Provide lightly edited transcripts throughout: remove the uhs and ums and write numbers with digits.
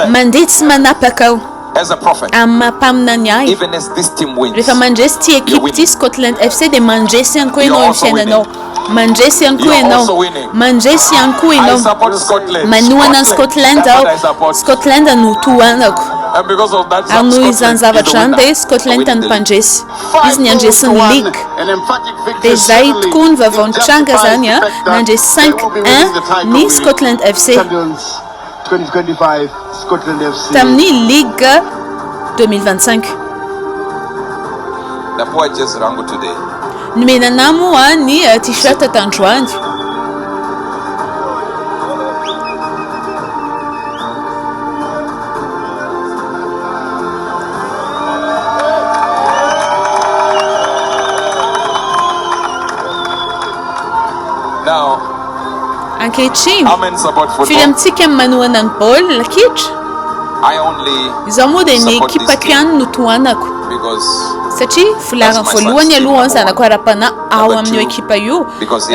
Mandeha tsy manapaka aho. Amin'ny maha mpaminany ahy, rehefa mandresy ity ekipa ity, Scotland FC, dia mandresy ihany koa ianao amin'ny fiainanao. Mandresy ihany koa ianao. Mandresy ihany koa ianao. Manohana an'i Scotland aho. Scotland no tohanako. Ary noho izany zavatra izany dia Scotland no mpandresy. Izy ny handresy ny ligue. Dia izay tokoa ny vaovao nitranga izany an. Nandresy 5 un ny Scotland FC. Tamin'ny ligue 2025. Nomena anah moa ny t-shirt tandroany. Ankehitriny, firy amintsika no manohana ny baolina kitra? Izaho moa dia ny ekipako ihany no tohanako. Satria volarany voalohany aloha ny zanako ara-panahy ao amin'io ekipa io,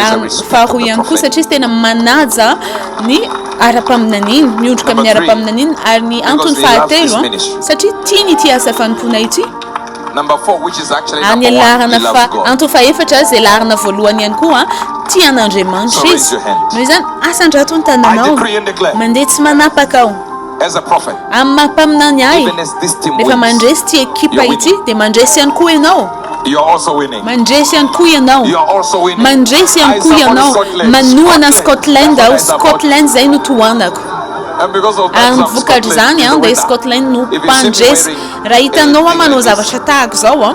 ary faharoa ihany koa satria izy tena manaja ny ara-paminaniana, miondrika amin'ny ara-paminaniana, ary ny antony fahatelo, satria tiany ity asa fanompoana ity. Ary ny laharana fa, antony fahefatra, izay laharana voalohany ihany koa, tia an'Andriamanitra izy. Noho izany, asandrato ny tananao. Mandeha tsy manapaka aho. Amin'ny maha mpaminany ahy, rehefa mandresy ity ekipa ity, dia mandresy ihany koa ianao. Mandresy ihany koa ianao. Mandresy ihany koa ianao. Manohana an'i Scotland aho. Scotland izay no tohanako. Ary ny vokatr'izany dia Scotland no mpandresy. Raha hitanao aho manao zavatra tahaka izao,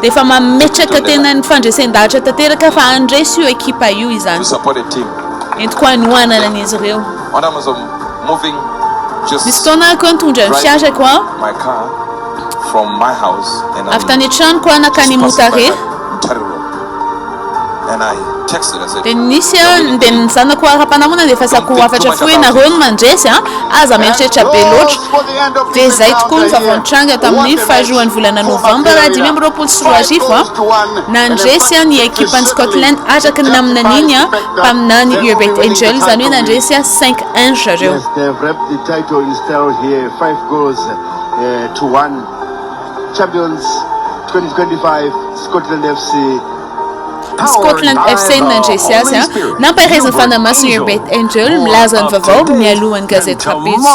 dia efa mametraka tena ny fandresen-dahatra tanteraka fa handresy io ekipa io izany. Entiko hanohanana an'izy ireo. Nisy fotoana aho koa nitondra ny fiarako avy tany an-tranoko aho nankany Mutare. Dia nisy dia ny zanako ara-panahy moa nandefasako hafatra fohy hoe nareo no mandresy an, aza mieritreritra be loatra. Dia izay tokoa ny vaovao nitranga tamin'ny faharoan'ny volana novambra 2025 an, nandresy ny ekipan'i Scotland araka ny naminaniany mpaminany Urbert Angel, izany hoe nandresy 5 1 ry zareo. Scotland FC no nandresy azy. Nampaherezin'ny Fanahy Masina Urbert Angel milaza ny vaovao mialohan'ny gazety Rahampitso.